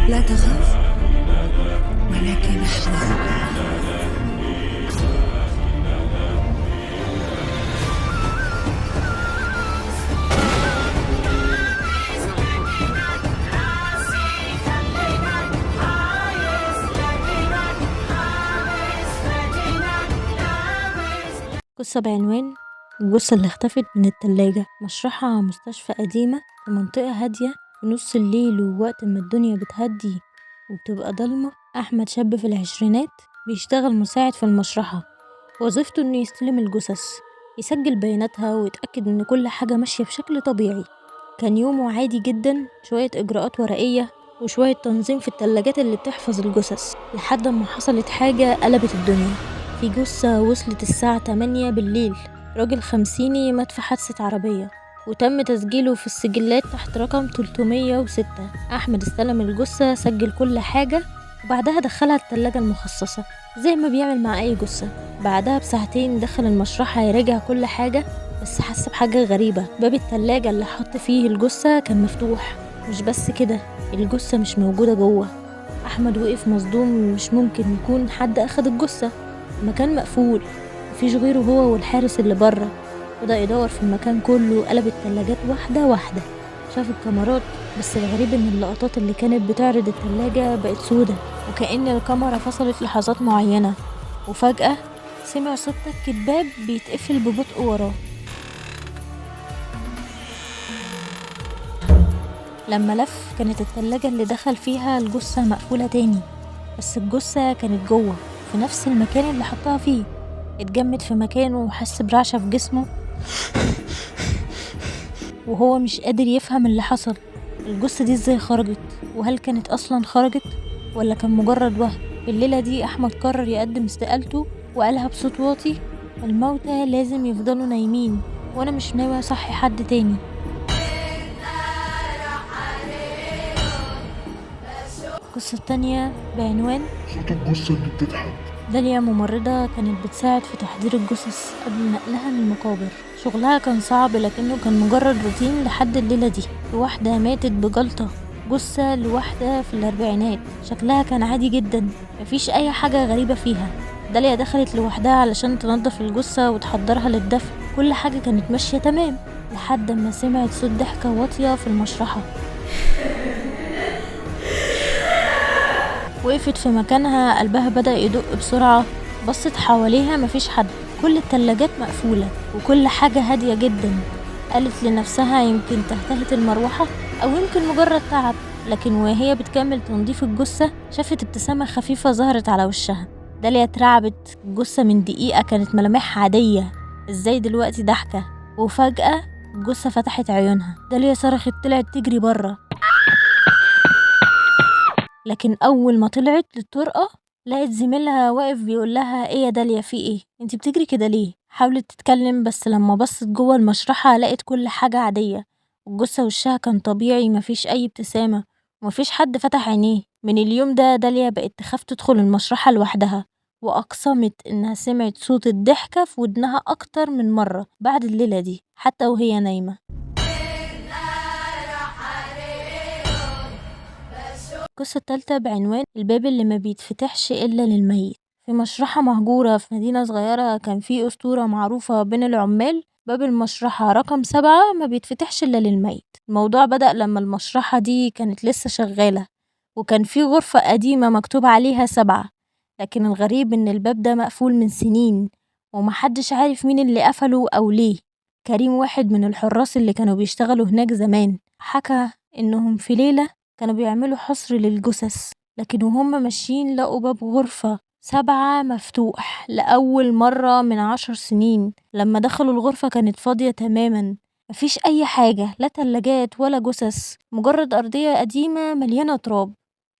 لا تخاف، ولكن احذر. قصة بعنوان الجثة اللي اختفت من التلاجة. مشرحة مستشفى قديمة في منطقة هادية في نص الليل، ووقت ما الدنيا بتهدي وبتبقى ضلمة. أحمد شاب في العشرينات بيشتغل مساعد في المشرحة. وظيفته إنه يستلم الجثث، يسجل بياناتها ويتأكد إن كل حاجة ماشية بشكل طبيعي. كان يومه عادي جدا، شوية إجراءات ورقية وشوية تنظيم في التلاجات اللي بتحفظ الجثث، لحد ما حصلت حاجة قلبت الدنيا. في جثة وصلت الساعة 8 بالليل، راجل خمسيني مات في حادثة عربية، وتم تسجيله في السجلات تحت رقم 306. أحمد استلم الجثة، سجل كل حاجة، وبعدها دخلها التلاجة المخصصة زي ما بيعمل مع أي جثة. بعدها بساعتين دخل المشرحة يراجع كل حاجة، بس حس بحاجة غريبة. باب التلاجة اللي حط فيه الجثة كان مفتوح. مش بس كده، الجثة مش موجودة جوه. أحمد وقف مصدوم، مش ممكن يكون حد أخد الجثة، المكان مقفول، مفيش غيره هو والحارس اللي بره. بدأ يدور في المكان كله، قلب التلاجات واحدة واحدة، شاف الكاميرات، بس الغريب ان اللقطات اللي كانت بتعرض التلاجة بقت سودة، وكأن الكاميرا فصلت لحظات معينة. وفجأة سمع صوت تكة باب بيتقفل ببطء وراه. لما لف كانت التلاجة اللي دخل فيها الجثة مقفولة تاني، بس الجثة كانت جوه في نفس المكان اللي حطها فيه. اتجمد في مكانه وحس برعشة في جسمه وهو مش قادر يفهم اللي حصل. الجثة دي ازاي خرجت؟ وهل كانت اصلا خرجت ولا كان مجرد وهم؟ في الليلة دي احمد قرر يقدم استقالته، وقالها بصوت واطي: الموتى لازم يفضلوا نايمين، وانا مش ناوي اصحي حد تاني. القصة التانية بعنوان صوت الجثة اللي بتضحك. داليا ممرضة كانت بتساعد في تحضير الجثث قبل نقلها للمقابر. شغلها كان صعب لكنه كان مجرد روتين لحد الليلة دي. واحدة ماتت بجلطة، جثة لواحدة في الأربعينات، شكلها كان عادي جدا، مفيش أي حاجة غريبة فيها. داليا دخلت لوحدها علشان تنظف الجثة وتحضرها للدفن. كل حاجة كانت ماشية تمام لحد ما سمعت صوت ضحكة واطية في المشرحة. وقفت في مكانها، قلبها بدأ يدق بسرعة. بصت حواليها، مفيش حد، كل التلاجات مقفولة وكل حاجة هادية جدا. قالت لنفسها يمكن تهتهت المروحة أو يمكن مجرد تعب. لكن وهي بتكمل تنظيف الجثة شافت ابتسامة خفيفة ظهرت على وشها. داليا اترعبت، الجثة من دقيقة كانت ملامحها عادية، ازاي دلوقتي ضحكة؟ وفجأة الجثة فتحت عيونها. داليا صرخت، طلعت تجري بره، لكن أول ما طلعت للطرقة لقت زميلها واقف بيقول لها: ايه يا داليا، في ايه؟ انتي بتجري كده ليه؟ حاولت تتكلم، بس لما بصت جوه المشرحة لقت كل حاجة عادية، والجثة وشها كان طبيعي، مفيش أي ابتسامة، ومفيش حد فتح عينيه. من اليوم ده داليا بقت تخاف تدخل المشرحة لوحدها، وأقسمت إنها سمعت صوت الضحكة في ودنها أكتر من مرة بعد الليلة دي حتى وهي نايمة. القصة التالتة بعنوان الباب اللي ما بيتفتحش إلا للميت. في مشرحة مهجورة في مدينة صغيرة كان في أسطورة معروفة بين العمال: باب المشرحة رقم 7 ما بيتفتحش إلا للميت. الموضوع بدأ لما المشرحة دي كانت لسه شغالة، وكان في غرفة قديمة مكتوب عليها 7، لكن الغريب إن الباب ده مقفول من سنين ومحدش عارف مين اللي قفله أو ليه. كريم، واحد من الحراس اللي كانوا بيشتغلوا هناك زمان، حكى إنهم في ليلة كانوا بيعملوا حصر للجثث، لكن وهم ماشيين لقوا باب غرفة 7 مفتوح لأول مرة من 10 سنين. لما دخلوا الغرفة كانت فاضية تماما، مفيش أي حاجة، لا تلاجات ولا جثث، مجرد أرضية قديمة مليانة تراب.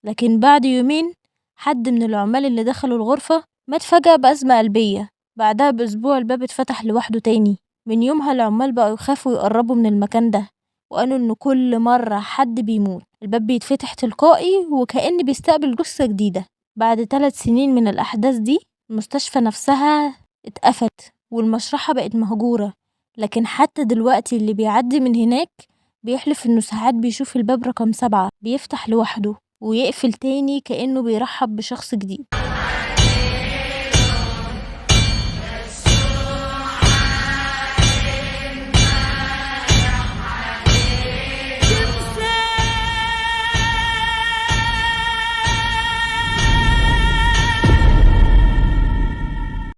لكن بعد يومين حد من العمال اللي دخلوا الغرفة مات فجأة بأزمة قلبية. بعدها بأسبوع الباب اتفتح لوحده تاني. من يومها العمال بقوا يخافوا يقربوا من المكان ده، وقالوا إن كل مرة حد بيموت الباب بيتفتح تلقائي وكأن بيستقبل جثة جديدة. بعد 3 سنين من الأحداث دي المستشفى نفسها اتقفلت والمشرحة بقت مهجورة، لكن حتى دلوقتي اللي بيعدي من هناك بيحلف إنه ساعات بيشوف الباب رقم 7 بيفتح لوحده. ويقفل تاني كأنه بيرحب بشخص جديد.